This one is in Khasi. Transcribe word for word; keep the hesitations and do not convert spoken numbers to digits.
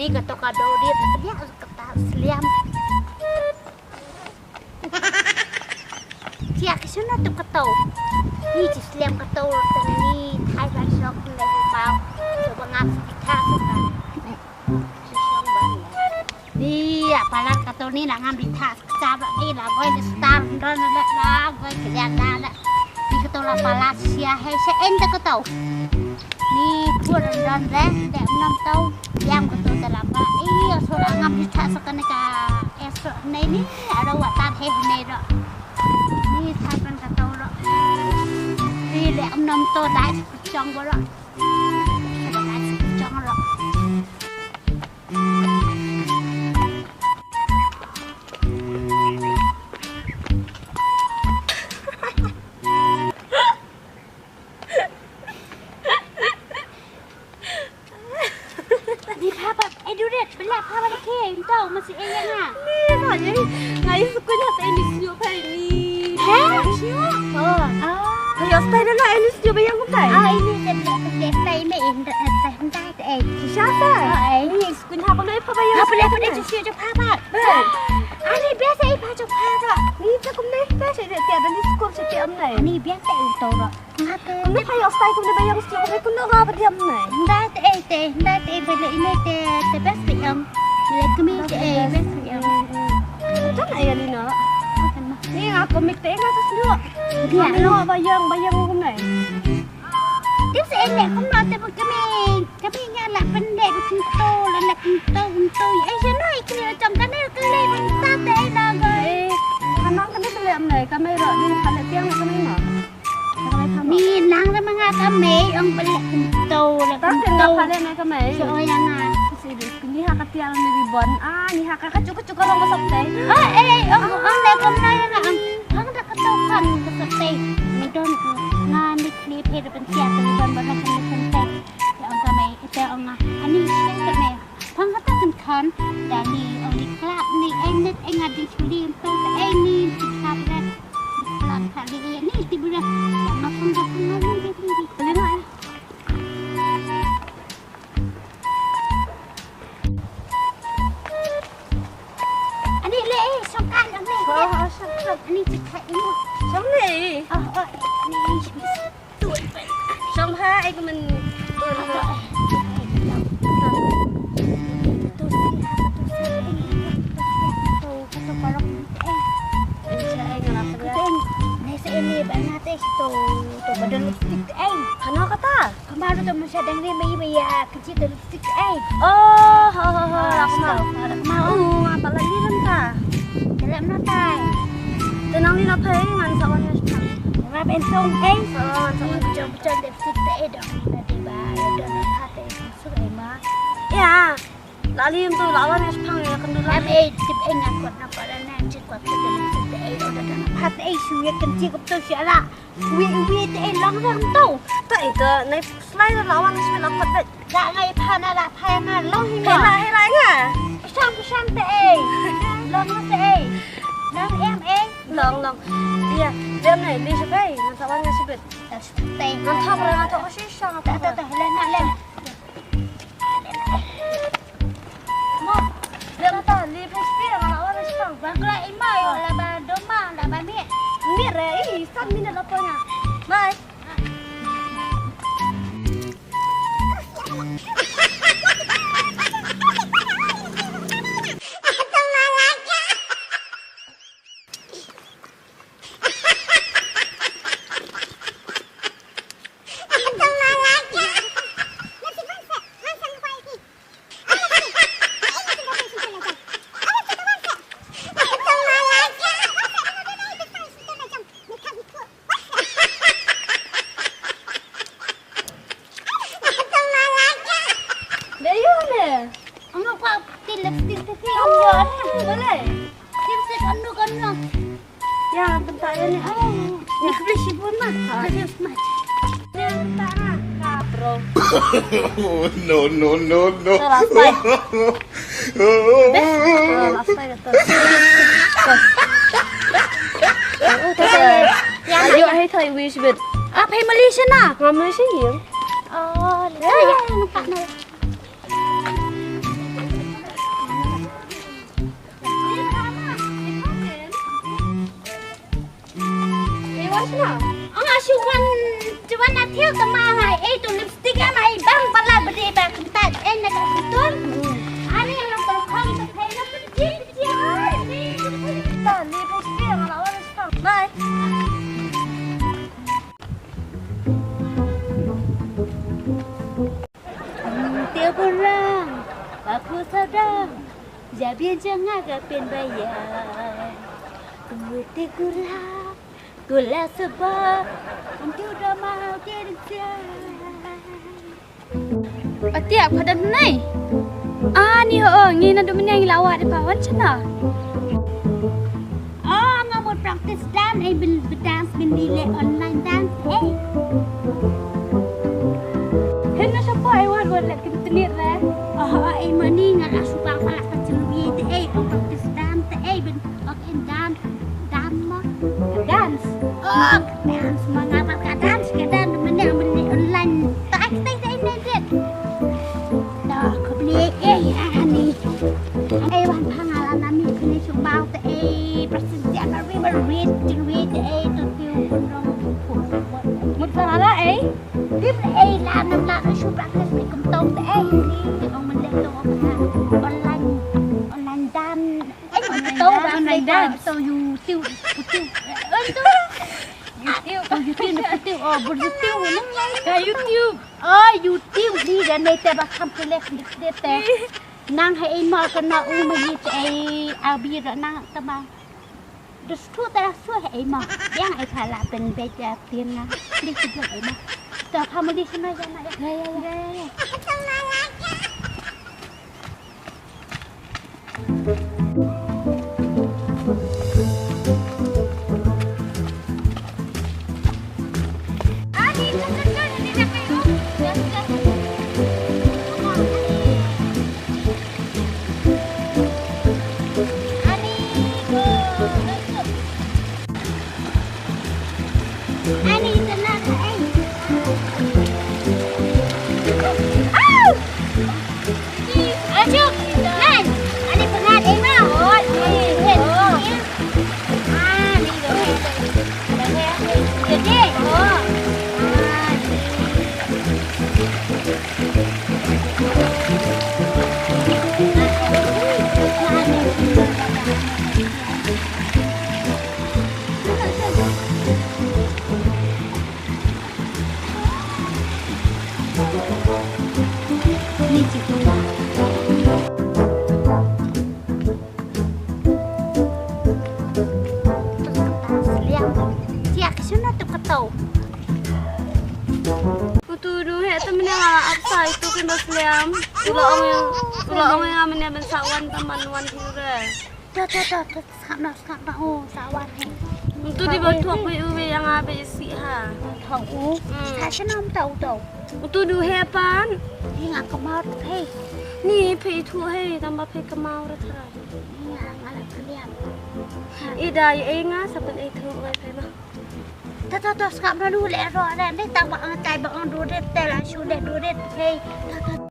Ni kato ka dor rit, ïa kata sliam. Ïa ki shano tu kato. Ni shi sliam kato tang ni thai ban shok le mau. Ba ngam sik ka sik ka. Ni ïa palat kato ni la ngam bi thah sa kjab ni la goi ni star don la la goi kjab la la. Ni kato la palat sia he se en te kato. Ni kur don re de nam tau yang kato te la pa. Ni so la ngam bi thah sa kane ka eso ne ni aro wa ta he ne ro. Ni thah kan kato ro. Ni le nam to dai chong bo ro. Dai chong ro. Ni papa, eh, dudet, bela papa lagi, entau masih eh yang ah. Ni, ni, ni, ngai sukun hati ini siu pai ni. Heh? Siu? Oh. Ah. Ayo, stay dulu, ini siu bayang pai. Ah, ini dia bela, bela stay me, eh, entah, entah, entah, eh. Siapa? Ah, eh. Ni sukun hapa lo, eh, papa yang. Apa lo, apa lo, siu je papa. Ani biasa i pajak pajak. Ni ta kumne biasa i tiada ni skop setiap nai. Ani biasa i toro. Ngate. Kumne pajak stai kumne bayang setiap kumne kumne ngapa diam nai. Ndai te eh te, ndai te eh bela ini te, te best te yang. Le kumi te eh best te yang. Macam mana ya Lina? Ni aku mik te ngata sendok. Dia lo bayang bayang kumne. Tim sa ene kumno te ba kami, kami nga la pende ba kumto, la na kumto, kumto. Ai sa noi kini la chong kane kale ba kumta te ai na ga. Eh, kanang kane kale am nai, kame ro ni kale tiang na kame ma. Ni nang ra ma nga kame ong ba le kumto, la kumto. Kale na kame. So ya nga. Si di kini ha ka tiang ni ribon. Ah, ni ha ka ka chuk chuk rong ka sop te. Ah, eh, ong ong le kumno ya nga. Ang da ka to kan ka sop te. Ni don nga ni Ni phe da pyntiat da ban ban ban ban ban. Te ong ka mei, te ong nga. Ani sheng ka mei. Pang kata kan kan. Da ni ong ni klap ni ai net ai nga ding chuli em to te ai ni ti klap da. Klap ka ni ni ti bula. Da ma pang da pang nga ni ni ni. Beli nga. Ani le eh, shong kan ang le. Oh, oh, shong, shong. Ani ti khai ni. Shong le. Oh, oh, ni. Shong ha, eh, ka man. Hano kata? Kamar tu masa dang ni mai mai ya kecil tu. Sik ai. Oh, ho ho ho, aku mau. Aku mau. Oh, apa lagi kan ta? Dalam natai. Tenang ni natai ngan sawan ya. Rap entong ai. Sawan sawan. Bujang bujang de sik te ai dong. Tadi ba ya dong hati suk ai ma. Ya. Lalim tu lawan ya sepang ya kendulan. Am ai tip ai ngakot na pada na cik kuat tu sik te ai udah dah hati ai suya kencik betul sialah. Wi wi te eh long rang to. Ta ita nai slai la lawan nai slai la pat. La ngai pha na la pha nga long hi. Hela hela nga. Sang sang te eh. Long te eh. Long em eh. Long long. Iya, dia nai li sebai. Ngan sawan nga sebet. Te. Ngan thok re ngan thok si sang. Ta ta ta le na le. Mo, lem ta, li pes pi, ngala wan sipang. Bang kla ima yo, la ba doma, la ba mi. Mi re, i, san mi na la pona. Bye. Ano pa, ti lipstick te ki. Ano, ano, dali. Lipstick ano, ano. Ya, bentar ya ni. Oh, ya. Ni beli sipun mah. Ah. Jadi mas. Ya, bentar ah. Nah, bro. No, no, no, no. Terus, bye. Best. Ah, last time itu. Oh, terus. Ya, ayo, ya. Hai, thai wish bit. Apa yang Malaysia na? Nggak Malaysia ya. Oh, ya, ya, nampak na. Ong a shu wan, shu wan na thiu ka ma ngai, eh, tu lipstick a ma, eh, bang pala bede bang kumta, eh, na ka betul. Ani yang nang terkong tu, eh, na peti, peti, ah, eh, ta lipstick yang ala wan. Bye. Te kurang, aku sadang, jabi janga ka pen bayar. Te kurang, kula sebab, antu da mau kerja. Ati apa dan nai? Ani ho, ngi na dum nang lawa de pawan chana. Oh, nga mut practice dance, eh, bin, bin dance, bin di le online dance, eh. Hen na sapa, eh, wat, wat, lek kim tenit, eh. Oh, oh, eh, mani, nga la suka pala ka chilwi te, eh, oh, practice dance te, eh, bin, ok, eh, dance, dance mo. Dance. Oh, dance, ma nga pat ka dance, ka dance, mani, mani, online. Ta, eh, kita, kita, ini, ini. Dah, kebeli, eh, ani. Eh, wan, pangala nami, kini sumbau te, eh, practice January, February, January te, eh, tu, tiu, kunrong, mut pangala, eh? Tip, eh, la, nam, la, su, practice, ni, kum, tong, te, eh, ni, te, ong, men, le, tong, ong, online, online dance, eh, kum, tong, online dance, tong, YouTube, YouTube, eh, tu, YouTube, oh, YouTube, YouTube, oh, ber YouTube, ni, ka YouTube. Oh, YouTube ni da ne te ba kham pule kham de te. Nang ha ei ma ka na u ma yi te ei a bi ra nang ta ma. Dus tu ta su ha ei ma. Yang ei pha la pen be ja tin na. Pli ki jo ei ma. Ta family sima ja na ya. Ya, ya, ya. Ya, ya, ya. Ani, ito na ka, eh. Au! Ajuk, nan. Ani pengat, eh, ma. Oh, ni, hen. Ah, ni, ni. Jadi, oh. Ah, ni. Utu du he te mene nga ap sa itu kin ba sliam. Tula ong yang, tula ong yang mene ben sa wan ta man wan hure. Ta, ta, ta, ta, sngap na, sngap na, oh, sa wan he. Utu di ba thuak ba u be yang a be si ha. Thuak u. Hmm. Sa shnam tau tau. Utu du he pan. Hi nga kamar he. Ni phi thu he, tam ba phi kamar ra thara. Nga, nga la sliam. Ida, eh, nga sa pen, eh, thu, eh, phi ma. Ta, ta, ta, sngap na du le ro re, ne ta ba ang tai ba ang du re, te la shu le du re, hey. Ta, ta,